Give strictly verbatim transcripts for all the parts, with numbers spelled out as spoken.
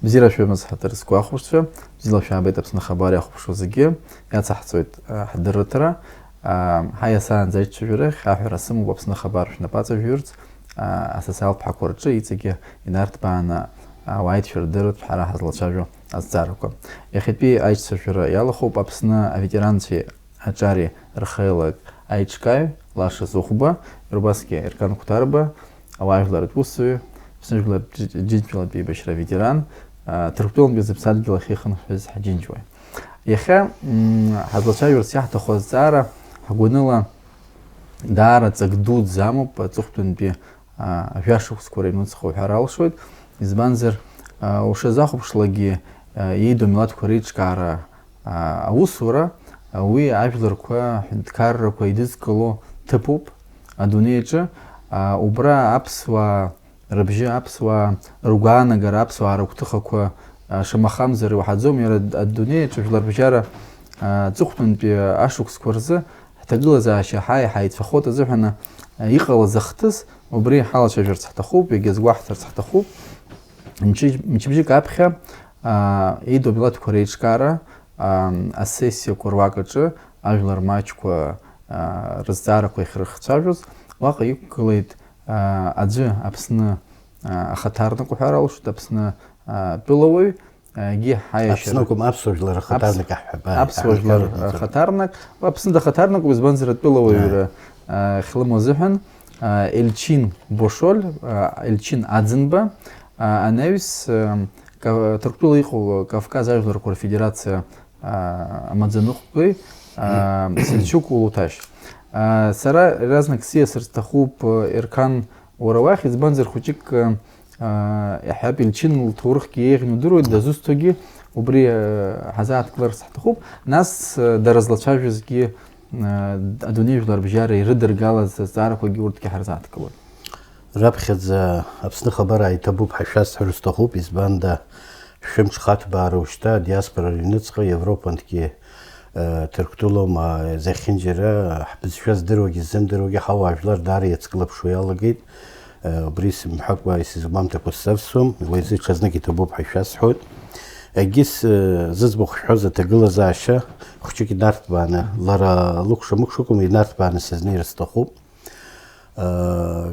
Бзиара шәымаз, ҳаҭыр зқәу ахәаԥшцәа, бзиала шәаабеит Аԥсны ахабар иахәаԥшуа зегьы, иацаҳҵоит, а, ҳдырраҭара. А, ҳаиасаанӡа аиҿцәажәарахь аҳәара сымоуп, Аԥсны ахабар шәнапаҵажәҩырц, а, асоциалтә ҳақәа рҿы иҵегьы инарҭбааны ауааит шәырдырыртә ҳара ҳазлацәажәо азҵаарақәа. Иахьатәи аиҿцәажәара иалахәуп Аԥсны аветеранцәеи аҿари рхеилак аиҿкааҩ Лаша Зыхәба, убасгьы Еркан Қәҭарба, ауаажәларратә усзуҩы, Аԥсны жәлар Џьынџьтәылатә еибашьра аветеран, а, Ҭырқәтәылантәи зыԥсадгьыл ахьихынҳәыз ҳџьынџьуаҩ. Иахьа, м, ҳазлацәажәарц иаҳҭаху азҵаара ҳгәаныла даара ҵак дуӡӡа амоуп, аҵыхәтәантәи, а, жәашықәсқәа рыҩнуҵҟа уҳәар алшоит, избанзар, а, ушазахәаԥшлакгьы, а, иеиду амилаҭқәа реиҿкаара, а, аусура, а, уи ажәларқәа, аҳәынҭқаррақәа идызкыло ҭыԥуп адунеи аҿы, а, убра аԥсуаа рыбжьы, аԥсуаа ргәаанагара, аԥсуаа рыгәҭыхақәа, а, шамахамзар иуаҳаӡом, иара ад-, адунеи аҿы жәларбжьара, а, аҵыхәтәантәи ашықәсқәа рзы ҳҭагылазаашьа ҳаи ҳаицәахоит азыҳәан, а, иҟалаз ахҭыс убри ҳалацәажәарц ҳҭахуп, иагьазгәаҳҭарц ҳҭахуп. Мчы-, мчыбжьык аԥхьа, а, еидоу амилаҭқәа реиҿкаара, а, асессиақәа руак аҿы ажәлар маҷқәа, а, рызҵаарақәа иахьрыхцәажәоз, уаҟа иқәгылеит, а, аӡәы Аԥсны, а, ахаҭарнак уҳәар алшоит, Аԥсны, а, тәылауаҩ, а, егьи ҳаиашьара. Аԥсны акәым, аԥсуа жәлар рхаҭарнак аҳәҳәап, ааи, аԥсуа жәлар ҳәынҭқарратә рхаҭарнак, Аԥсны дахаҭарнакуп, избанзар, атәылауаҩра, ааи, а, ахьлымоу азыҳәан, а, Елчин Бошоль, а, Елчин Аӡынба, а, анаҩс, а, Ка-, Ҭырқәтәыла иҟоу Кавказ ажәларқәа рфедерациа, а, амаӡаныҟәгаҩ, а, Сельчук Улуҭашь. А, сара иаразнак сиасыр сҭахуп, а, Еркан, уара уахь, избанзар, хәыҷык, а, а, иаҳҳәап, Елчин лҭоурыхгьы еиӷьны удыруеит, дазусҭогьы убри, а, ҳазааҭгыларц ҳҭахуп. Нас, а, дара злацәажәозгьы, а, адунеи жәларбжьара ирыдыргалаз азҵаарақәагьы урҭгьы ҳарзааҭгылоит. Раԥхьаӡа Аԥсны хабар ааиҭабуп ҳәа шәасҳәар сҭахуп, избанда, шәымҽхаҭбаара ушьҭа адиаспора рыҩныҵҟа Европантәи, э, Ҭырқәтәылоума, зехьынџьара ҳбызшәа здыруагьы ззымдыруагьы ҳауаажәлар даара иацклаԥшуа иалагеит. Э, убри сымҳәакәа исызгәамҭакәа сзавсуам, уи азы ҽазнык иҭабуп ҳәа шәасҳәоит. Егьыс, э, зыӡбахә шәҳәоз аҭагылазаашьа хәҷык инарҭбааны, лара лыкәша-мыкәшакәым инарҭбааны сызнеир сҭахуп.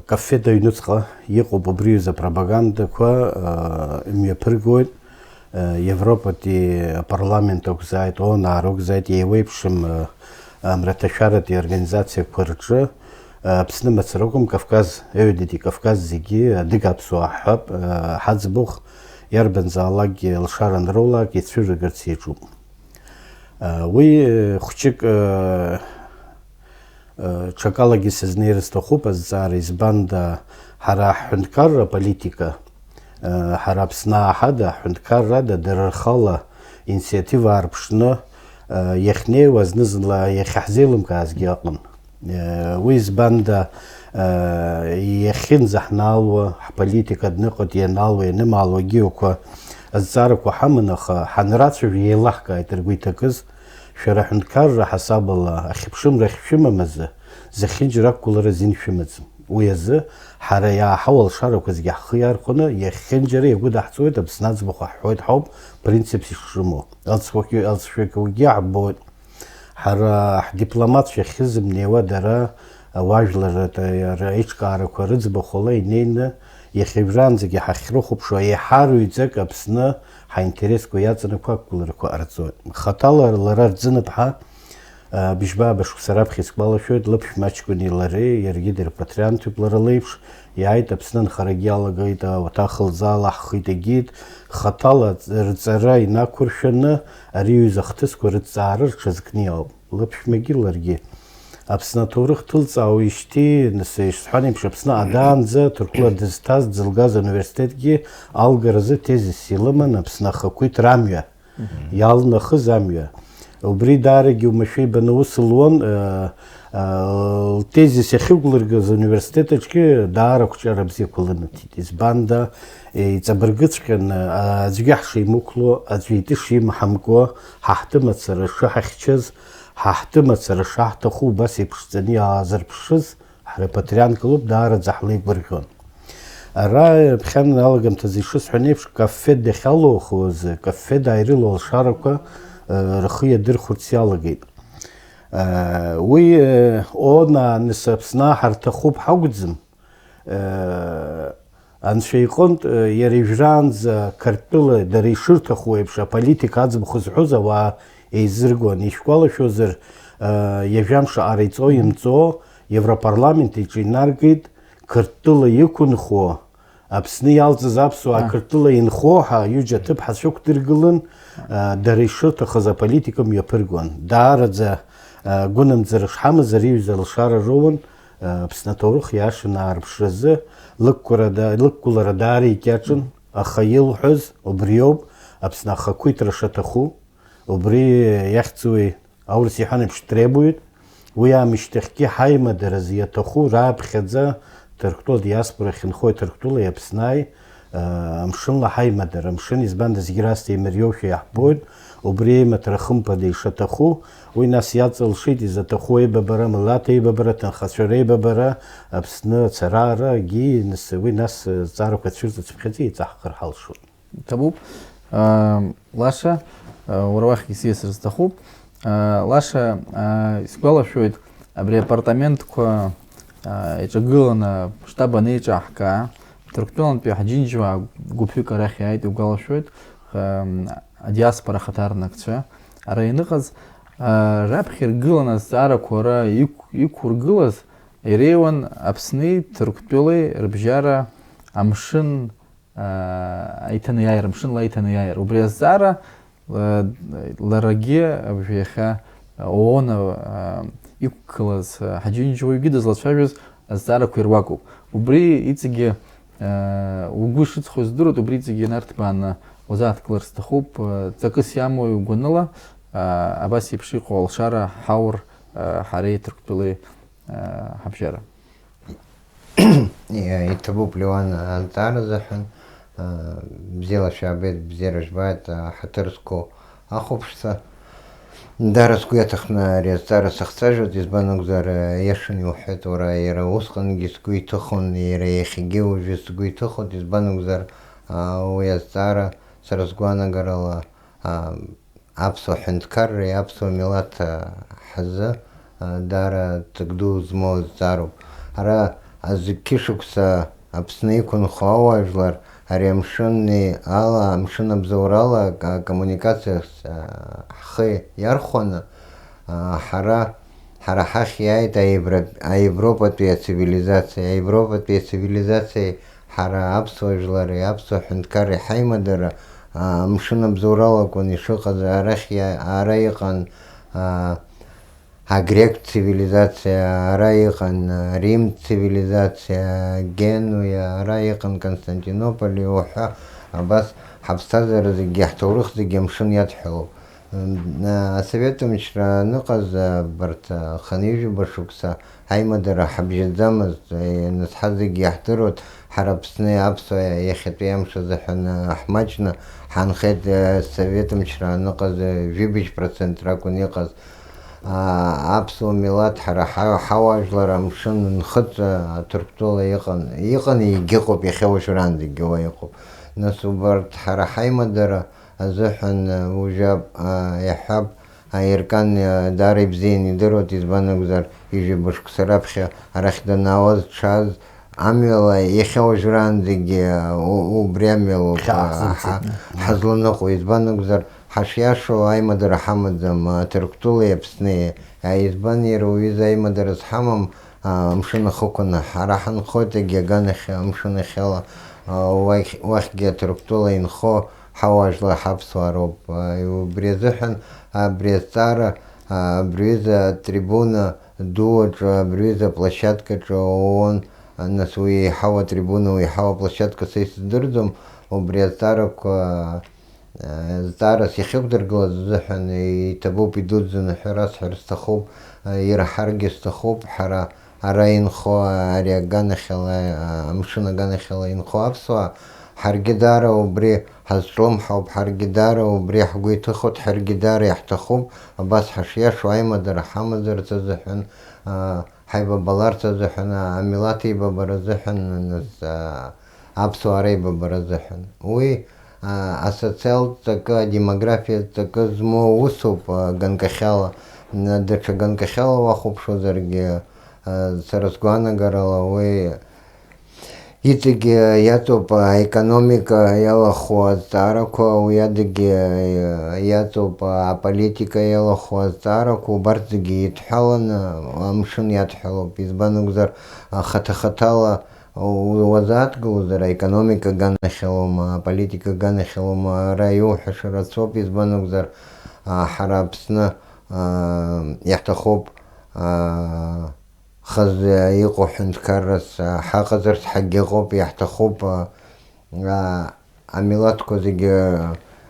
Кафеда аҩныҵҟа иҟоуп убри аҩыза апропагандақәа, имҩаԥыргоит. Европатәи апарламент акәзааит, ООН ракәзааит, еиуеиԥшым, мраҭашәаратәи организациақәа рҿы, Аԥсны мацара акәым, Кавказ, аҩадатәи Кавказ зегьы адыга аԥсуаа ҳҳәап, ҳаӡбахә иарбанзаалакгьы алшара анроулак ицәырыргарц иаҿуп. Уи хәҷык Ҽакалагьы сызнеир сҭахуп азҵаара, избанда, ҳара ҳҳәынҭқарра аполитика, ҳара Аԥсны ааҳада, ҳҳәынҭқаррада, дара рхала инициатива аарԥшны иахьнеиуа зны-зынла иахьаҳзеилымкаазгьы ыҟан. Уи избанда, иахьынӡаҳнаалуа, ҳполитика адәныҟатә ианаалуа, ианымаалуа агьиақәа азҵаарақәа ҳаман, аха ҳанрацәажәо еилаҳкааит ргәы иҭакыз. Шәара аҳәынҭқарра ҳасабала ахьыԥшымра ахьшәымам азы, зехьынџьара ақәгылара азин шәымаӡам. Уи азы ҳара иааҳау алшарақәа зегьы ҳхы иархәаны, иахьынџьара иагәыдаҳҵоит, Аԥсны аӡбахә ҳҳәоит ҳауп, принципс ишрымоу. Алҵшәақәагьы, алҵшәақәагьы ҳбоит. Ҳара ҳдипломатцәа ахьрызымнеиуа дара, ауаажәларратә аиҿкаарақәа рыӡбахә ала инеины, иахьа уажәраанӡагьы ҳахьрыхәаԥшуа, еиҳараҩӡак Аԥсны ҳаинтересқәа иаҵанакуа ақәгыларақәа ҟарҵоит. Хаҭала лара Арӡынԥҳа, а, быжьба-ааба шықәса раԥхьа исгәалашәоит, лыԥшәма аҷкәыни лареи, иаргьы дырпатриантуп лара леиԥш, иааит Аԥсны анхарагьы иалагеит, ауаҭах лзы алаҳхит, егьит, хаҭала рҵара инақәыршәаны ари аҩыза ахҭысқәа рыҭҵаара рҽазкны иаауп. Лыԥшәмагьы ларгьы. Аԥсны аҭоурых ҭылҵаауеижьҭеи, нас, ишсҳәан еиԥш, Аԥсны адаанӡа Ҭырқәтәыла дызҭаз, дзылгаз ауниверситетгьы алгаразы тезис илыман Аԥсны ахақәиҭра амҩа, Мгм. иалнахыз амҩа. Убри даарагьы уамашәа ибаны аус луан, э, э, лтезис иахьықәлыргаз ауниверситет аҿгьы даара ақәҿиара бзиақәа лынаҭеит. Избанда, э, иҵабыргыҵәҟьаны, э, аӡәгьы ҳшимықәло, аӡәы итәы шимҳамкуа, ҳа ҳтәы мацара шыҳахьчаз, ҳа ҳтәы мацара шаҳҭаху убас еиԥшҵаны иаазырԥшыз, ҳрепатриант лоуп, даараӡа ҳлеигәырӷьон. Ара, ԥхьан алагамҭазы ишысҳәан еиԥш, Каффеда дахьалоухуаз, Каффеда дааирыла алшарақәа, э, рхы иадырхәырц иалагеит. Э, уи, э, ООН ааныс Аԥсны ҳарҭахуп ҳакәӡам. Э, Анцәа иҟынтә, э, иара ижәраанӡа Қырҭтәыла дара ишырҭаху еиԥш аполитика аӡбахә зҳәоз ауаа еизыргон. Ишәгәалашәозар, э, ҩажәа мшы ҟара иҵо-имҵо Европарламент иҿы инаргеит Қырҭтәыла иқәынхо, Аԥсны иалҵыз аԥсуаа А. Қырҭтәыла инхо ҳәа ҩыџьа аҭыԥҳацәа ықәдыргылан, а, дара ишырҭахыз аполитика мҩаԥыргон. Даараӡа, а, гәынамӡара шҳамаз ари аҩыза алшара роуан, а, Аԥсны аҭоурых иашаны аарԥшразы лықәкәара да-, лықәгылара даара икьаҿын, аха илҳәаз убриоуп, Аԥсны ахақәиҭра шаҭаху, убри иахьӡуи Аурыс иҳәан еиԥш, требует, уи аамышьҭахьгьы ҳаимадаразы иаҭаху раԥхьаӡа Ҭырқәтәыла диаспора ахьынхои Ҭырқәтәылеи Аԥсни, э, амшынла ҳаимадара, амшын, избанда зегь раасҭа имариоушәа иаҳбоит, убри аимадара хымԥада ишаҭаху, уи нас иаҵалшеит изаҭаху аибабара, амилаҭ аибабара, аҭынхацәа реибабара, Аԥсны ацараарагьы, нас, уи нас, э, зҵаарақәа цәырҵыцыԥхьаӡа еиҵаҳхыр ҳалшоит. Ҭабуп. Аа, Лаша, аа, уара уахьгьы сиасыр сҭахуп. Аа, Лаша, аа, исгәалашәоит, абри апартаментқәа, аа, иҿагыланы аштаб анеиҿаҳкаа, Ҭырқәтәылантәи ҳџьынџьуаа гәыԥҩык арахь иааит, иугәалашәоит, аа, адиаспора ахаҭарнакцәа ара ианыҟаз, аа, раԥхьа иргыланы азҵаарақәа ара иқә-, иқәургылаз иреиуан Аԥсни Ҭырқәтәылеи рыбжьара амшын, аа, аиҭанеиааира, мшынла аиҭанеиааира. Убри азҵаара, ла-, ларгьы абжа иахьа ООН, аа, иқәгылаз, аа, ҳаџьынџьуаҩгьы дызлацәажәоз азҵаарақәа ируакуп. Убри иҵегьы, аа, угәы шыҵхо здыруеит, убри иҵегьы инарҭбааны узааҭгылар сҭахуп, аа, ҵакыс иамоу гәаныла, аа, абас еиԥш иҟоу алшара ҳаур, аа, ҳареи Ҭырқәтәылеи, аа, ҳабжьара. Иа-, иҭабуп, Леуан, азҵаара азыҳәан, аа, бзиала шәаабеит, бзиара жәбааит, аа, ҳаҭыр зқәу ахәаԥшцәа. Даара сгәы иаҭахны ари азҵаара сахцәажәоит, избан акәзар, иашан иуҳәеит уара, иара усҟангьы сгәы иҭыхон, иара иахьагьы уажәы сгәы иҭыхоит, избан акәзар, аа, уи азҵаара сара сгәаанагарала, аа, аԥсуа ҳәынҭқарреи аԥсуа милаҭ, аа, ҳазы, аа, даара ҵак ду змоу азҵаароуп. Ара зқьышықәса Аԥсны иқәынхо ауаажәлар ари амшыни ала, амшын абзоурала, а, коммуникациас, а, ҳхы иархәаны, а, ҳара, ҳара ҳахь иааит аевро-, аевропатәи ацивилизациа. Аевропатәи ацивилизациеи ҳара аԥсуа жәлари аԥсуа ҳәынҭқарреи ҳаимадара, а, амшын абзоурала акәын ишыҟаз, арахь иа-, ара иҟан, а, агректә цивилизациа, ара иҟан, а, Римтә цивилизациа, Генуиа, ара иҟан Константинополи уҳәа, абас ҳаԥсҭазаара зегьы, ҳҭоурых зегьы амшын иадҳәалоуп. М, а, асовет мчра аныҟаз, а, абарҭ, а, хынҩажәаба шықәса аимадара ҳабжьаӡамызт, а, нас ҳа зегьы иаҳдыруан, ҳара Аԥсны аԥсуа иахьатәи амш азыҳәан, а, ҳмаҷны ҳаанхеит, а, совет мчра аныҟаз, а, жәибжь процент ракәын иҟаз. А, аԥсуа милаҭ ҳара ҳа-, ҳауаажәлар амшын нхыҵ, а, Ҭырқәтәыла иҟан, иҟан, егьыҟоуп, иахьа уажәраанӡагьы уа иҟоуп. Нас убарҭ ҳара ҳаимадара азыҳәан, а, ужәаб, а, иаҳҳәап, Аиркан, а, даара ибзианы идыруеит, избан акәзар, ҩажәаба шықәса раԥхьа арахь данаауаз дшааз, амҩала иахьа уажәраанӡагьы, а, у-, убри амҩалоуп, Хьаа а, ҳа-, ҳзымцеит. Ҳазланыҟоу, избан акәзар, ҳашиашоу аимадара ҳамаӡам, а, Ҭырқәтәылеи Аԥсни, а, избан иара уҩыза аимадара зҳамам, а, амшын ахықәаны, ҳара ҳанхоит егьи аганахь, амшын ахьала, а, уахь-, уахьгьы Ҭырқәтәыла инхо ҳауаажәлар ҳаԥсуаа роуп. А, убри азыҳәан абри азҵаара, а, абри аҩыза атрибуна ду аҿы, абри аҩыза аплощадкаҿы ООН, а, нас уи еиҳау атрибуна, уи еиҳау аплощадка са исыздырӡом, убри азҵаарақәа, а, зҵаарас иахьықәдыргылаз азыҳәан иҭабуп, идуӡӡаны ҳәа расҳәар сҭахуп, а, ираҳаргьы сҭахуп, ҳара ара инхо, ари аганахьала, а, амшын аганахьала инхо аԥсуаа, ҳаргьы даара убри ҳазҿлымҳауп, ҳаргьы даара убри ҳгәы иҭыхоит, ҳаргьы даара иаҳҭахуп, абас ҳашиашоу аимадара ҳамазарц азыҳәан, а, ҳаибабаларц азыҳәан, а, амилаҭ еибабара азыҳәан, нас, а, аԥсуаа реибабара азыҳәан. Уи, а, асоциалтә ҵакы, адемографиатә ҵакы змоу усуп, а, ганкахьала. М, даҽа ганкахьала уахәаԥшуазаргьы, а, сара сгәаанагарала уи иҵегьы иаҵоуп аекономика иалахәу азҵаарақәа, уи адагьы, а, иаҵоуп аполитика иалахәу азҵаарақәа, убарҭ зегьы еидҳәаланы амшын иадҳәалоуп. Избан акәзар, а, хаҭа-хаҭала у-, уазааҭгылозар, аекономика аганахьалома, аполитика аганахьалома, ара иуҳәаша рацәоуп, избан акәзар, а, ҳара Аԥсны, а, иаҳҭахуп, а, хазы иҟоу ҳәынҭқаррас, а, ҳаҟазарц ҳагьыҟоуп, иаҳҭахуп, а, а, амилаҭқәа зегьы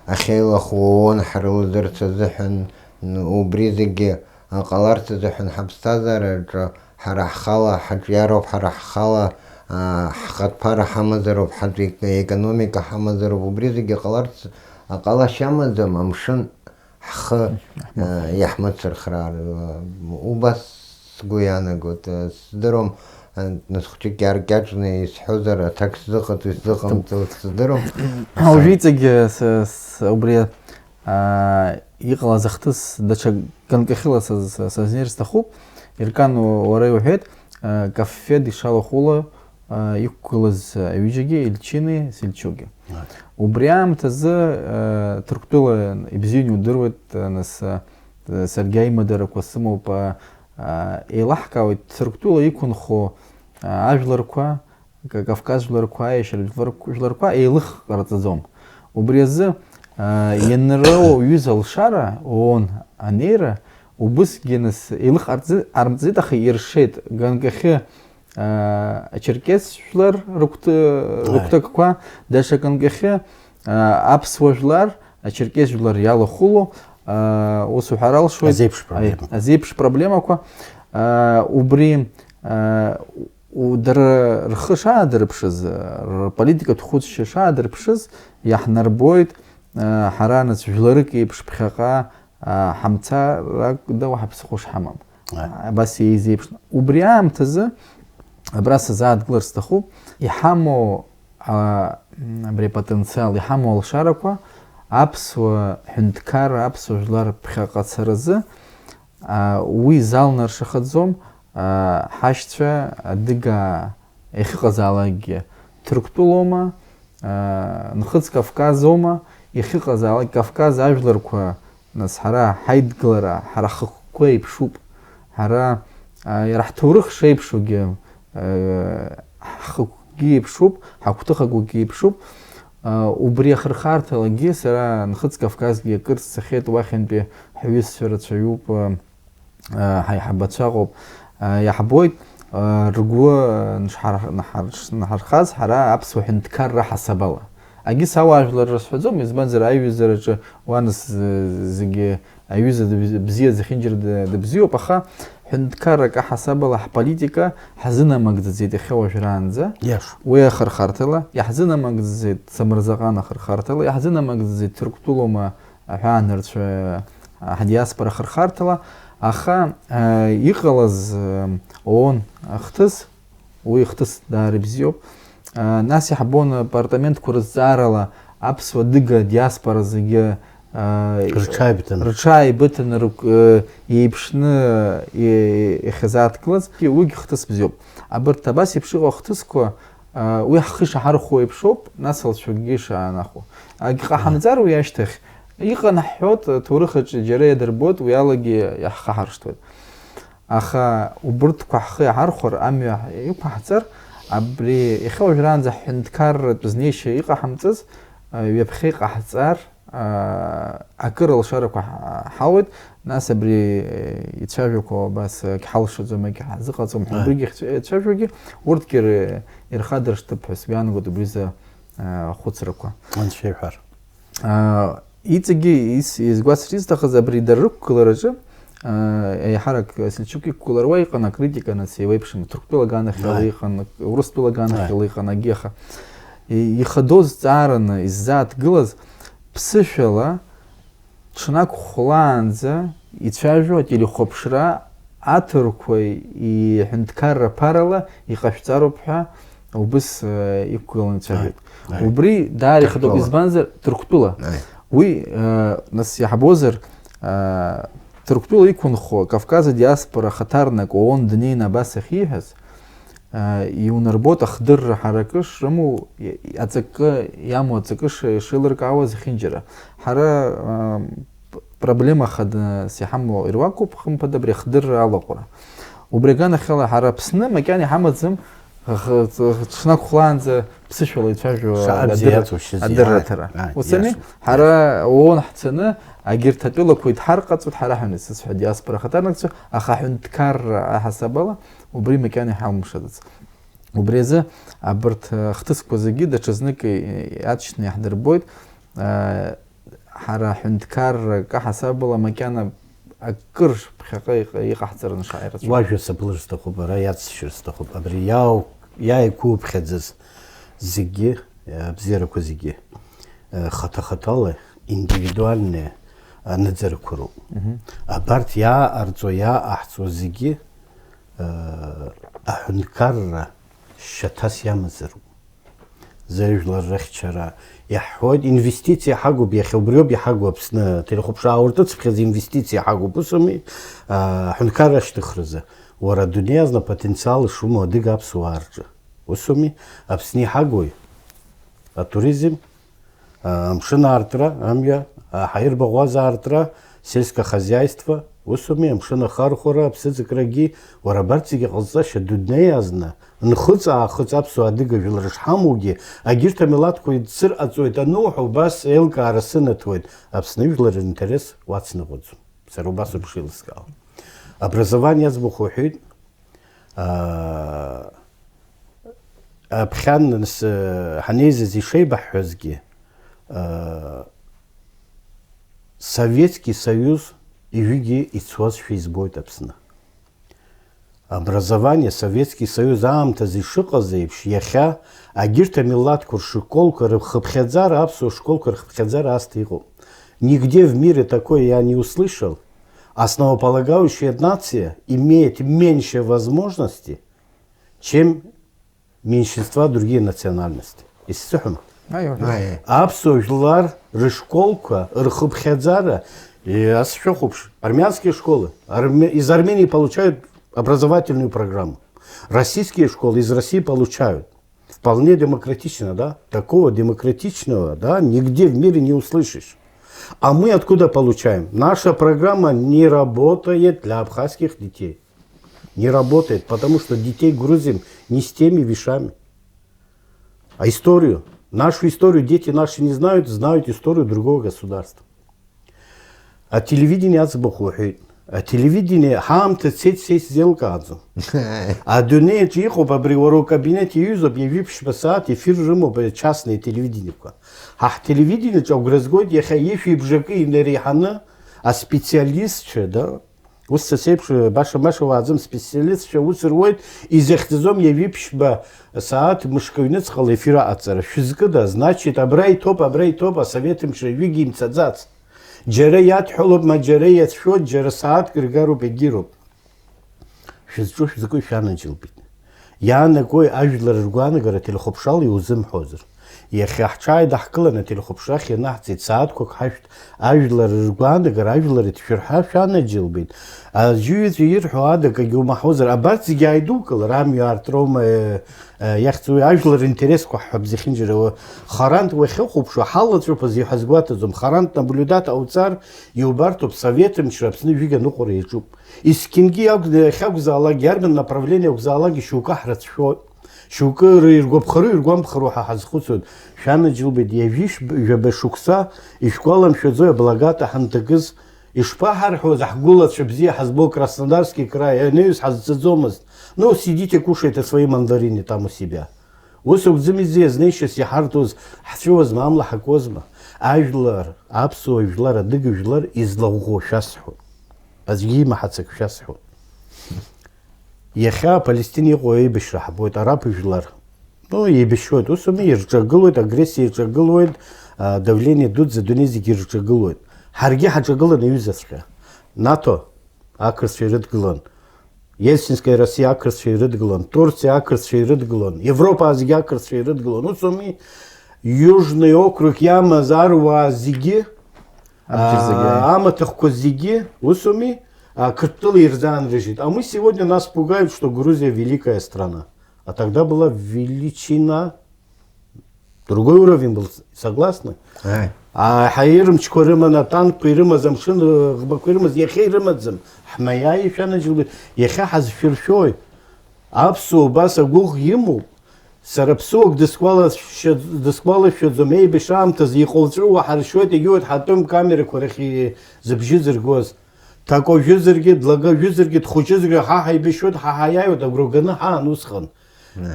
ахьеилахәу ООН ҳрылазырц азыҳәан, н-, убри зегьы ҟаларц азыҳәан ҳаԥсҭазаараҿы ҳара ҳхала ҳаҿиароуп, ҳара ҳхала, аа, ҳхатә ԥара ҳамазароуп, ҳатә ек-, економика ҳамазароуп, убри зегьы ҟаларц, ҟалашьа амаӡам, амшын ҳхы, аа, иаҳмыцырхраар. Убас сгәы иаанагоит, сыздыруам, нас хәҷык иааркьаҿны исҳәозар, аҭак сзыҟаҵо, исзыҟамҵо сыздыруам. Уажәы иҵегь, с-, с-, убри аа, иҟалаз ахҭыс даҽа ганкахьыла саз-, сазнеир сҭахуп. Еркан, у-, уара иуҳәеит, аа, Каффед ишалахәыла, аа, иқәгылаз аҩыџьагьы, Ельчини, Сельчуки. Ааи. Убри аамҭазы, аа, Ҭырқәтәыла ибзианы иудыруеит, аа, нас, аа, саргьы аимадарақәа сымоуп, аа, аа, еилаҳкаауеит Ҭырқәтәыла иқәынхо, аа, ажәларқәа, Ка-, Кавказ жәларқәа, еишьара жәлар-, жәларқәа еилых ҟарҵаӡом. Убри азы, аа, ианроуа ҩыза алшара, ООН анеира, убысгьы нас еилых ҟарҵы-, ҟарҵеит, аха иршеит, ганкахьы, аа, ачеркес жәлар рыгәҭы-, Ааи. Рыгәҭакқәа, даҽа ганкахьы, аа, аԥсуа жәлар, ачеркес жәлар иалахәыло, аа, ус уҳәар алшоит. Азеиԥш проблема. Аи, азеиԥш проблемақәа. Аа, убри, аа, У-, дара рхы шаадырԥшыз, рполитикатә хәыцшьа шаадырԥшыз, иаҳнарбоит, э, ҳара нас жәларык еиԥш ԥхьаҟа, э, ҳамцаракәда уаҳа ԥсыхәа шҳамам. Ааи. Абас еизеиԥшны. Убри аамҭазы, абра сазааҭгылар сҭахуп, иҳамоу, а, м, абри апотенциал, иҳамоу алшарақәа аԥсуа ҳәынҭқарра, аԥсуа жәлар ԥхьаҟа царазы, а, уи залнаршахаӡом, аа, ҳашьцәа адыгаа иахьыҟазаалакгьы Ҭырқәтәылоума, аа, Нхыҵ Кавказоума, иахьыҟазаалак Кавказ ажәларқәа, нас, ҳара ҳаидгылара, ҳара ҳхықәкы еиԥшуп, ҳара, аа, иара ҳҭоурых шеиԥшугьы, аа, ҳхықәкгьы еиԥшуп, ҳагәҭыхагәгьы еиԥшуп, аа, убри ахырхарҭалагьы сара Нхыҵ Кавказгьы акыр сцахьеит, уахьынтәи ҳҩызцәа рацәаҩуп, аа, ҳаиҳабацәа ыҟоуп, аа, иаҳбоит, аа, ргәы ншҳар-, наҳар-, шнаҳархаз ҳара аԥсуа ҳәынҭқарра ҳасабала. Агьыс ауаажәлар рысҳәаӡом, избанзар, аиҩызараҿы уа нас, э, зегьы аҩыза дыбз-, бзиа зехьынџьара ды-, дыбзиоуп, аха ҳәынҭқаррак аҳасабала ҳполитика ҳазынамыгӡаӡеит иахьа уажәраанӡа. Иашоуп. Уи ахырхарҭала иаҳзынамыгӡаӡеит, Самырзаҟан ахырхарҭала иаҳзынамыгӡаӡеит, Ҭырқәтәылоума аҳәаанырцә, а, ҳдиаспора хырхарҭала, аха, а, иҟалаз, а, ООН ахҭыс, уи ихҭыс даара ибзиоуп. А, нас иаҳбон апартаментқәа рызҵаарала аԥсуа-адыга диаспора зегьы, а, рҽааибыҭаны. Рҽааибыҭаны, рыгә-, э, еиԥшны, э, иахьазааҭгылаз, уигь хҭыс бзиоуп. Абарҭ абас еиԥш иҟоу ахҭысқәа, а, уи ҳхы ишаҳархәо еиԥшоуп, нас алҵшәагьы ишаанахәо. Агьҟаҳамҵар уи ашьҭахь, иҟан ҳҳәоит, аҭоурых аҿы џьара иадырбоит, уи алагьы иаҳхаҳаршҭуеит. Аха убырҭқәа ҳхы иаҳархәар, амҩа иқәаҳҵар, абри иахьа уажәраанӡа ҳҳәынҭқарратә знеишьа иҟаҳамҵаз, а, ҩаԥхьа иҟаҳҵар, аа, акыр алшарақәа ҳа-, ҳауеит, нас абри, э, ицәажәақәо абас, э, егьҳалшаӡом, егьҳазыҟаҵом ҳәа, ааи, убригьы ахьцәа-, ицәажәогьы, урҭгьы р-, ирхадыршҭып ҳәа сгәаанагоит убри рзы, аа, ахәыцрақәа. Анцәа иҳәар. Аа, иҵегьы ис-, изгәасҭар изҭахыз абри дара рықәгылараҿы, аа, еиҳарак Сельчук иқәгылара уа иҟан, акритика, нас, еиуеиԥшым, Ҭырқәтәыла аганахьала, ааи, иҟан, Урыстәыла аганахьала, ааи, иҟан, агьи аха, и-, ихадоу зҵаараны иззааҭгылаз, ԥсышәала, ҽнак хәлаанӡа ицәажәо ателехәаԥшра аҭырқәа иҳәынҭқарра ԥарала иҟашәҵароуп ҳәа, убыс, э, иқәгыланы ицәажәоит. Ааи, ааи. Убри даара ихатәуп, Ҭырқәтәыла. Избанзар, Ҭырқәтәыла. Ааи. Уи, э, нас иаҳбозар, э, Ҭырқәтәыла иқәынхо Кавказ адиаспора ахаҭарнак ООН днеины абас ахьиҳәаз, э, иунарбоит ахдырра ҳаракы шрымоу, и-, аҵакы иамоу аҵакы ш-, шеилыркаауа зехьынџьара. Ҳара, э, п-, проблема хадас иҳамоу ируакуп, хымԥада, абри ахдырра алаҟәра. Убри аганахьала ҳара Аԥсны макьана иҳамаӡам х-, х-, ҽнак хәлаанӡа ԥсышәала ицәажәо Шаҟа бзиа адырра-, иацушьыз, адырраҭара. Иааи, иааи, Ус ами? Иацу. Ҳара ООН ҳцаны, агьырҭ атәылақәа идҳарҟаҵоит, ҳара ҳәа исыцҳәа диаспора ахаҭарнакцәа, аха аҳәынҭқарра аҳасабала убри макьана иҳалымшаӡац. Убри азы абарҭ, э, ахҭысқәа зегьы даҽазнык, э, иаҵшьны иаҳдырбоит, э, ҳара аҳәынҭқарра акы ҳасабала макьана акыр ԥхьаҟа иҟа-, иҟаҳҵараны шааирацәоу. Уажәа сыблыр сҭахуп, ара иацсшьыр сҭахуп. Абри иау-, иааиқәыԥхьаӡаз зегьы, абзиарақәа зегьы, э, хаҭа-хаҭала, индивидуальные аныӡарақәа роуп. Мгм. Абарҭ иааҟарҵо, иааҟаҳҵо зегьы, э, аҳәынҭқарра шьаҭас иамазароуп. Зыжәлар рыхьчара иаҳҳәоит, инвестициа ҳагуп иахьа, убриоуп иҳагу Аԥсны, телехәаԥшра ауртыцыԥхьаӡа инвестициа ҳагуп, усуми, а, ҳәынҭқарра ашьҭыхразы. Уара адунеи азна апотенциал шумоу адыга аԥсуаа рҿы. Усуми, Аԥсны иҳагуи? Атуризм, а, амшын аартра, амҩа, а, ҳаирбаӷәаза аартра, сельское хозяйство, усуми, амшын ахархәара, аԥсыӡкрагьы, уара абарҭ зегьы ҟазҵашьа дунеи азна, нхыҵ-аахыҵ аԥсуа адыга жәлар шҳамоугьы, агьырҭ амилаҭқәа идсырҟаҵоит ануҳәа, убас еилкаара сынаҭоит, Аԥсны жәлар ринтерес уацныҟәаӡом. Сара убас ауп шеилыскаауа. Образование аӡбахә уҳәеит, аа, аԥхьан нас, ҳанеизаз ишеибаҳҳәазгьы, аа, Советский Союз ижәигьы ицуазшәа избоит Аԥсны. Образование, Советский Союз аамҭазы ишыҟаз еиԥш, иахьа агьырҭ амилаҭқәа ршколқәа рхыԥхьаӡара, аԥсуа школқәа рхыԥхьаӡара аасҭа иҟоуп. Нигде в мире такое я не услышал. Основополагающая нация имеет меньше возможности, чем меньшинства другие национальности. Исзыҳәом. Аио. Аио. Аԥсуа жәлар рышколқәа рхыԥхьаӡара, э, ас шәыхәаԥш, армянские школы, арме-, из Армении получают образовательную программу. Российские школы из России получают. Вполне демократично, да? Такого демократичного, да, нигде в мире не услышишь. А мы откуда получаем? Наша программа не работает для абхазских детей. Не работает, потому что детей грузим не с теми вещами. А историю, нашу историю дети наши не знают, знают историю другого государства. Ателевидение аӡбахә уҳәеит. Ателевидение ҳаамҭа цеит, са исзеилкааӡом. Адунеи аҿы иҟоуп, абри уара укабинет иаҩызоуп, ҩажәи ԥшьба сааҭ ефир рымоуп, э, частные телевидениеқәа. Ҳа ҳтелевидениеҿы агәра згоит иахьа ишәи бжакы инареиҳаны аспециалистцәа, да? Ус са сеиԥш, э, баша-маша уааӡам, специалистцәа ус руеит, изахьӡаӡом ҩажәи ԥшьба сааҭ мышкы аҩныҵҟала ефир аҟаҵара. Шәызкыда? Значит, абра иҭоуп, абра иҭоуп, асовет мшы ҩыгьы имцаӡац. Џьара иадҳәалоуп, ма џьара иацәшәоит, џьара сааҭк ргароуп, егьироуп. Шәызҿу шәзакәи шәанаџьалбеит? Иаанагои ажәлар ргәаанагара ателехәаԥшрала иузымҳәозар? Иахьа ҳҽааидаҳкыланы ателехәаԥшрахь ианаҳҵеит, сааҭқәак ҳашәҭ, ажәлар ргәаанагара, ажәлар иҭшәырҳа шәанаџьалбеит. Аӡәы-ҩыцәа ирҳәо ада акгьы умаҳәозар, абарҭ зегьы ааидукылар, амҩа аартроума, э, э, иахьӡу, ажәлар ринтересқәа ҳҳәап зехьынџьара. Харантә уахьыхәаԥшуа, ҳалаҵәоуп азы ҳазгәаҭаӡом, харантә наблюдат ҟауҵар, иубарҭоуп, совет мчра Аԥсны жәига ныҟәара иаҿуп. Есқьынгьы иакә-, иахьакәзаалак, иарбан направление акәзаалак, шьоукы ҳрацәшәоит. Шьоукы ры-, иргәаԥхароу, иргәамԥхароу ҳәа ҳазхәыцуеит. Шәанаџьалбеит, ҩажәи шәб-, жәаба шықәса ишәгәаламшәаӡои аблагата ҳанҭакыз? Ишԥаҳарҳәоз, ҳгәылацәа бзиа ҳазбо Краснодарский край, анаҩс ҳазцаӡомызт. Ну, сидите, кушайте свои мандарины там у себя. Ус акәӡами зиа знеишьас иҳарҭоз, ҳҵәыуазма, амла ҳакуазма? Ажәлар, аԥсуа жәлар, адыга жәлар излаӷәӷәоу шәасҳәоит. Аӡәгьы имаҳац ак шәасҳәоит. Иахьа Палестина иҟоу еибашьра ҳбоит, араб жәлар. Ну, еибашьуеит, ус ауми, ирҿагылоит, агрессиа ирҿагылоит, а, давление дуӡӡа адунеи зегьы ирҿагылоит. Ҳаргьы ҳаҿагылан аҩызаҵәҟьа. НАТО ақырҭцәа ирыдгылан. Ельцинская Россия ақырҭцәа ирыдгылан, Турциа ақырҭцәа ирыдгылан, Европа зегьы ақырҭцәа ирыдгылан. Усоми, Южный округ иамаз аруаа зегьы, Абџьар зегьы. А, амаҭахқәа зегьы, усоми, а, Қырҭтәыла ирзаанрыжьит. А мы сегодня нас пугают, что Грузия великая страна. А тогда была величина, другой уровень был, согласны? Ааи. А, ҳаирмчқәа рыман, атанкқәа ирымаз, амшын ӷбақәа ирымаз, иахьа ирымаӡам. Ҳмаиааи шәанаџьалбеит, иахьа ҳазшәыршәои? Аԥсуа убас агәыӷ имоуп. Сара ԥсуак дысгәалашәа-, дысгәалашәаӡом, еибашьра аамҭазы иҟоуҵәыуа ҳаршьуеит, егьиуеит ҳатәым камерақәа рахь и-, зыбжьы зыргоз. Дҭакоу жәызаргьы, длагоу жәызаргьы, дхәыҷызаргьы, ҳа ҳаибашьуеит, ҳа ҳаиааиуеит, агәра ганы ҳаан усҟан.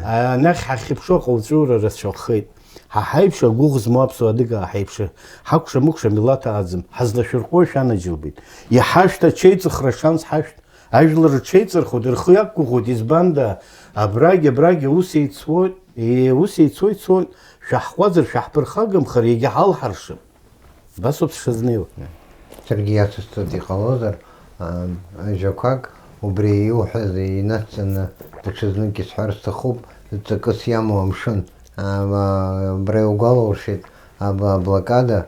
Анахь ҳахьыԥшу аҟауҵәыура рацәахеит. Ҳа ҳаиԥш агәыӷ змоу аԥсуа адыгаа ҳаиԥш, ҳакәша-мыкәша милаҭ ааӡам, ҳазлашәырҟәуа шәанаџьалбеит. Иҳашәҭ аҽеиҵыхра шанс ҳашәҭ, ажәлар рҽеиҵырхуеит, рхы иақәгәыӷуеит, избанда, абрагь, абрагь аус еицуоит, е, ус еицуеит, цоит, шәаҳҟәаӡыр, шәаҳԥырхагамхар, егьа ҳалҳаршап. Убасоуп сшызнеиуа. Саргьы иацысҵоит, иҟалозар, аа, ажәақәак, убри иуҳәаз инацҵаны даҽазнык исҳәар сҭахуп, ҵакыс иамоу амшын. Аа, абра иугәалауршәеит, аб-, аблокада.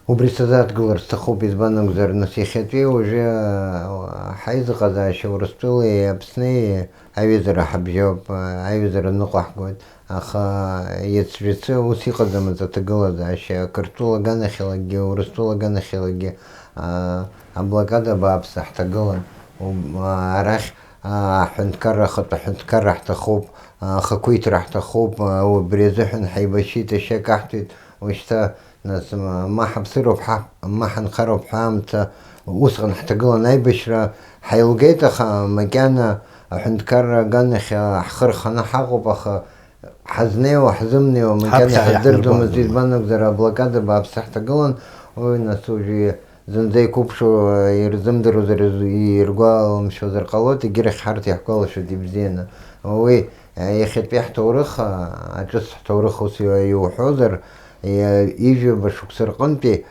Убри сазааҭгылар сҭахуп, избан акәзар, нас иахьатәи уажәы, аа, ҳаизыҟазаашьа Урыстәылеи Аԥсни аҩызара ҳабжьоуп, аа, аҩызара ныҟәаҳгоит. Аха иацжәацы ус иҟаӡамызт аҭагылазаашьа, Қырҭтәыла аганахьалагьы, Урыстәыла аганахьалагьы, аа, аблокада бааԥс ҳҭагылан. Ум-, аа, арахь, аа, аҳәынҭқарра, ахатә аҳәынҭқарра ҳҭахуп, аа, ахақәиҭра ҳҭахуп, аа, убри азыҳәан ҳаибашьит, ашьа каҳҭәеит, ушьҭа, нас, ма, ма ҳаԥсыроуп ҳа, ма ҳанхароуп ҳәа аамҭа усҟан ҳҭагылан аибашьра ҳаилгеит, аха макьана аҳәынҭқарра аганахь, аа, ҳхы рханы ҳаҟоуп, аха Ҳазнеиуа, ҳзымнеиуа макьана ҳаԥхьа иаҳдырӡомызт, иаҳнарбаанӡомызт. Избан акәзар, аблокада бааԥс ҳҭагылан, уи нас уажәы зынӡа иқәыԥшу ирзымдыруазар, иргәаламшәозар ҟалоит, егьырахь ҳарҭ иаҳгәалашәоит ибзианы. Уи иахьатәи ҳҭоурых, аҿыц ҳҭоурых ус иуҳәозар, ижәаба шықәса рҟынтәи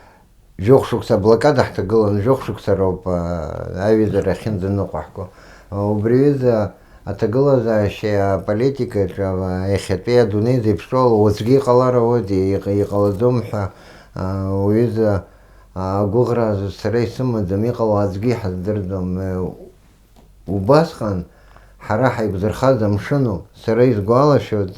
Жәохә шықәса аблокада ҳҭагылан, жәохә шықәса роуп, аа, аҩызара ахьынӡаныҟәаҳго. Убри аҩыза аҭагылазаашьеи аполитикаҿы, аа, иахьатәи адунеи зеиԥшроу ала уаҵәгьы иҟалар ауеит, иҟ-, иҟалаӡом ҳәа, аа, уҩыза, аа, агәыӷра сара исымаӡам, иҟало аӡәгьы иҳаздырӡом. Убасҟан ҳара ҳаиқәзырхаз амшыноуп. Сара исгәалашәоит,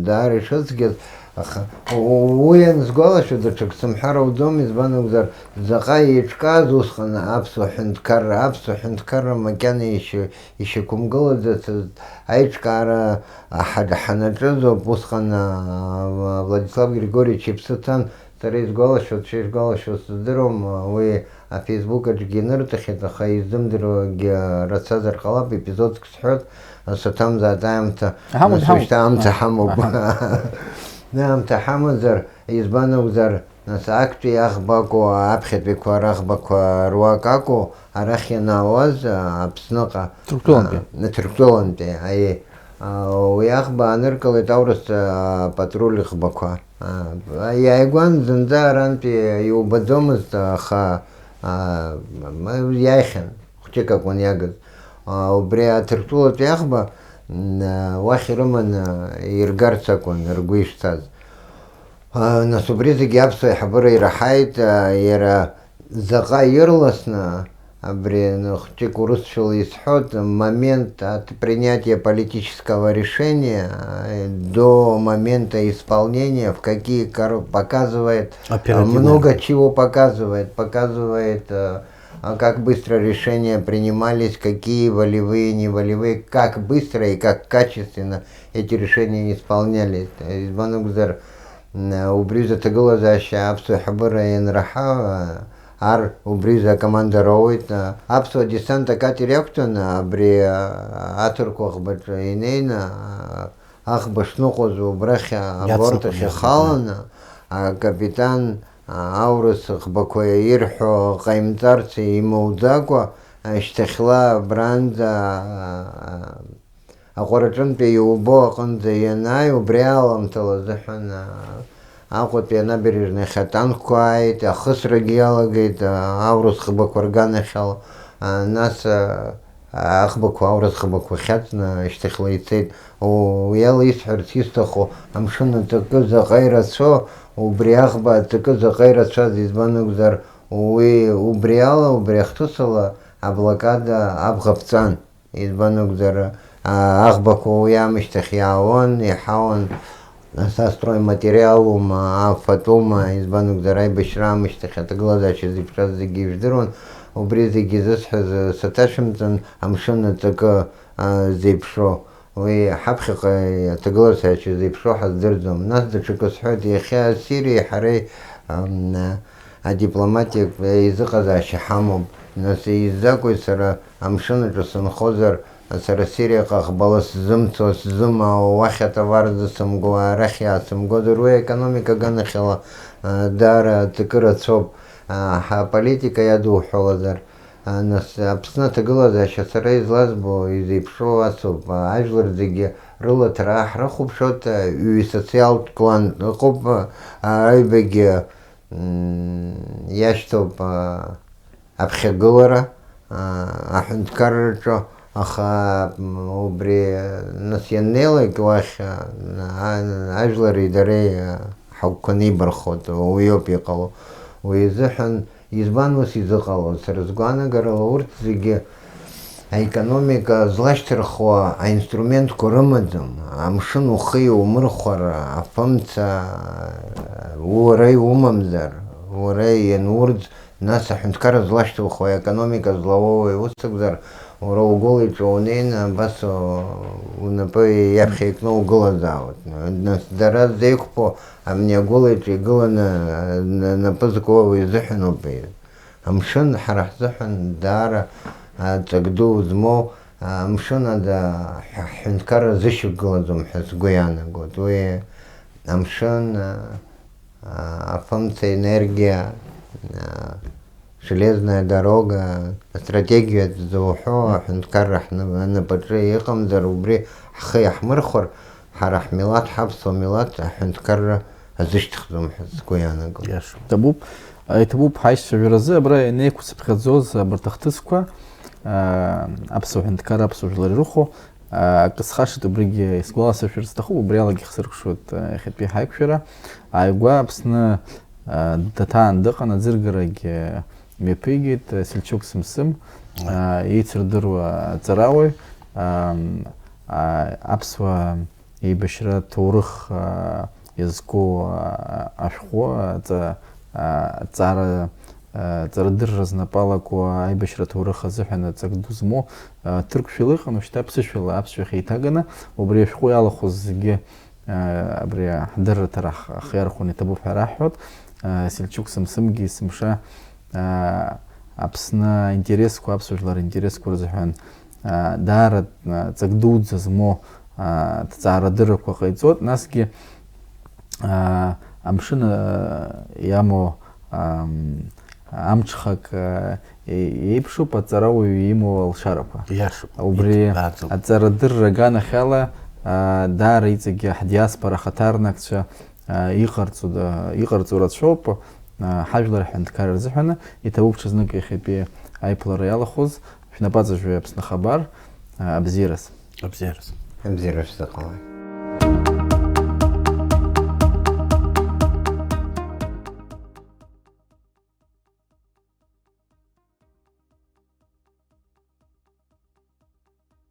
даара ишыцәгьаз, аха у-, уи анысгәалашәо, даҽак сымҳәар ауӡом, избан акәзар, заҟа еиҿкааз усҟан аԥсуа ҳәынҭқарра, аԥсуа ҳәынҭқарра макьана ишьа-, ишьақәымгылаӡацызт аиҿкаара ҳа-, ҳанаҿыз ауп. Усҟан, а, Владислав Григорьевич иԥсы ҭан, Сара исгәалашәо, дшеишгәалашәо сыздыруам, уи афейсбук аҿгьы инырҭахьеит, аха изымдыруагьы рацәазар ҟалап, епизодк сҳәоит, саҭамзааит аамҭа, Ҳамоуп, нас ҳамоуп. Шьҭа аамҭа ҳамоуп. Аамҭа ҳамазар, избан акәзар, нас актәи аӷбакәу, аԥхьатәиқәа рыӷбақәа руак акәу, арахь ианаауаз, Аԥсныҟа, Ҭырқәтәылантәи. А, Ҭырқәтәылантәи, аиеи. А, уи аӷба ааныркылеит аурыс, а, патруль ӷбақәа. А, иааигәан зынӡа арантәи иубаӡомызт, аха, а, м-, иааихьан, хәҷык акәын иагыз. А, убри аҭырқәтәылатәи аӷба, м, а, уахь ирыманы иргарц акәын ргәы ишцаз. А, нас убри зегьы аԥсуа аиҳабыра ираҳаит, а, иара заҟа ирласны, абри хәҷык урысшәала исҳәоит, момент от принятия политического решения, а, до момента исполнения, в какие кор-, показывает, а, Оперативно. Много чего показывает, показывает, а, а, как быстро решения принимались, какие волевые, неволевые, как быстро и как качественно эти решения исполнялись. Избан акәзар, М, убри изы аҭагылазаашьа аԥсуа ҳабыра ианраҳа, ар убри изы акоманда роуеит. Аԥсуа десант акатер иақәтәан, абри, а, аҭырқәа ӷбаҿы инеины, а, аӷба шныҟәоз убрахь аборт ахь Иацныҟәон, ихаланы, акапитан, а, аурыс ӷбақәа ирҳәо ҟаимҵарц имуӡакәа, шьҭахьла абранӡа, а, Аҟәараҿынтәи иубо аҟынӡа ианааи, убри аламҭала азыҳәан, а, Аҟәатәи анабережноахь атанкқәа ааит, ахысрагьы иалагеит, а, аурыс ӷбақәа рганахьала, а, нас, а, аӷбақәа, аурыс ӷбақәа хьаҵны ашьҭахьла ицеит. Уи ала исҳәарц исҭаху, амшын аҵакы заҟа ирацәоу, убри аӷба аҵакы заҟа ирацәаз, избан акәзар, уи убри ала, убри ахҭысала аблокада абӷа ԥҵан. Избан акәзар, а, аӷбақәа уи аамышьҭахь иаауан, иҳауан, са стройматериалума, афатәума, избан акәзар, аибашьра аамышьҭахь аҭагылазаашьа зеиԥшраз зегьы ижәдыруан, убри зегьы зысҳәаз, а, саҭашәымҵан, амшын аҵакы, а, зеиԥшроу. Уи ҳаԥхьаҟа аҭагылазаашьа зеиԥшроу ҳаздырӡом. Нас даҽакы сҳәоит, иахьа Сириеи ҳареи, ам, адипломатиак еизыҟазаашьа ҳамоуп. Нас изакәи сара амшын аҿы сынхозар, сара Сириаҟа ӷбала сзымцо, сзымаауа, уахь атовар зысымго, арахь иаасымгозар, уи аекономика аганахьала, а, даара аҵакы рацәоуп. А, ҳаполитика иадуҳәалазар, а, нас Аԥсны аҭагылазаашьа сара излазбо, изеиԥшроу асоуп. А, ажәлар зегьы рыла ҭара ҳрыхәаԥшуеит, а, ҩ-социалтә клан ыҟоуп, а, аҩбагьы, м, иашьҭоуп, а, аԥхьагылара, а, аҳәынҭқарраҿы, аха, м, убри, нас ианнеилак уахь, а, а, ажәлари дареи, а, ҳагәқәа неибархоит, уиоуп иҟало. Уи азыҳәан, избан ус изыҟало? Сара сгәаанагарала, урҭ зегьы аекономика злашьҭырхуа аинструментқәа рымаӡам. Амшын ухы иумырхәар, афымца, уара иумамзар, уара ианурӡ, нас аҳәынҭқарра злашьҭухуа, аекономика злауоуи, ус акәзар, уара угәыла иҿы унеины, абас у-, унапы иаԥхьа икны угылазаауеит. Нас дара зеиқәԥо, амни агәыла иҿы игыланы, а, н-, напы зку уи изыҳәаноуп. Амшын ҳара ҳзыҳәан даара, а, ҵак ду змоу, а, амшын ада ҳ-, ҳҳәынҭқарра зышьақәгылаӡом ҳәа сгәы иаанагоит. Уи амшын, а, а, афымца, енергиа, а, железная дорога, астратегиа зуҳәо аҳәынҭқарра ҳны-, ҳнапаҿы иҟамзар, убри ҳхы иаҳмырхәар, ҳара ҳмилаҭ, ҳаԥсуа милаҭ аҳәынҭқарра азышьҭыхӡом ҳәа сгәы иаанагоит. Иашоуп. Иҭабуп, а, иҭабуп ҳаишьцәажәаразы абра ианеиқәцыԥхьаӡоз абарҭ ахҭысқәа, а, аԥсуа ҳәынҭқарра, аԥсуа жәлар ирыхәо, а, акы схашҭит, убригьы исгәаласыршәар сҭахуп, убри алагьы ихсыркәшоит, а, иахьатәи ҳаиқәшәара. Ааигәа Аԥсны, а, даҭаан дыҟан, аӡыргарагь, а, мҩаԥигеит, а, Сельчук Сымсым, а, еицырдыруа аҵарауаҩ, а, а, аԥсуа еибашьра ҭоурых, а, иазку, а, ашәҟәы, аҵа-, а, аҵара, а, аҵарадырра знапы алаку аибашьра ҭоурых азыҳәан аҵак ду змоу, а, ҭырқәшәала иҟан, уажәшьҭа ԥсышәала аԥсшәахь еиҭаганы, убри ашәҟәы иалахәыз зегьы, а, абри ҳдырраҭара ах-, ахы иархәаны иҭабуп ҳәа раҳҳәоит. А, Сельчук Сымсымгьы есымша, а, Аԥсны аинтересқәа, аԥсуа жәлар ринтересқәа рзыҳәан, а, даара, а, ҵак дуӡӡа змоу, а, ҭҵаарадыррақәа ҟаиҵоит, насгьы, а, амшын, а, иамоу, ам, амҽхак, а, е-, еиԥшуп аҵарауаҩ имоу алшарақәа. Иашоуп. Убри иҭбааӡоуп. Аҵарадырра аганахьала, а, даара иҵегьы ҳдиаспора ахаҭарнакцәа, а, иҟарҵо да-, иҟарҵо рацәоуп, а, ҳажәлар ҳҳәынҭқарра рзыҳәаны. Иҭабуп ҽазнык иахьатәи аиԥылара иалахәыз. Шәнапаҵаҩ Аԥсны хабар, а, абзиараз. Абзиараз. Абзиара шәзыҟалааит.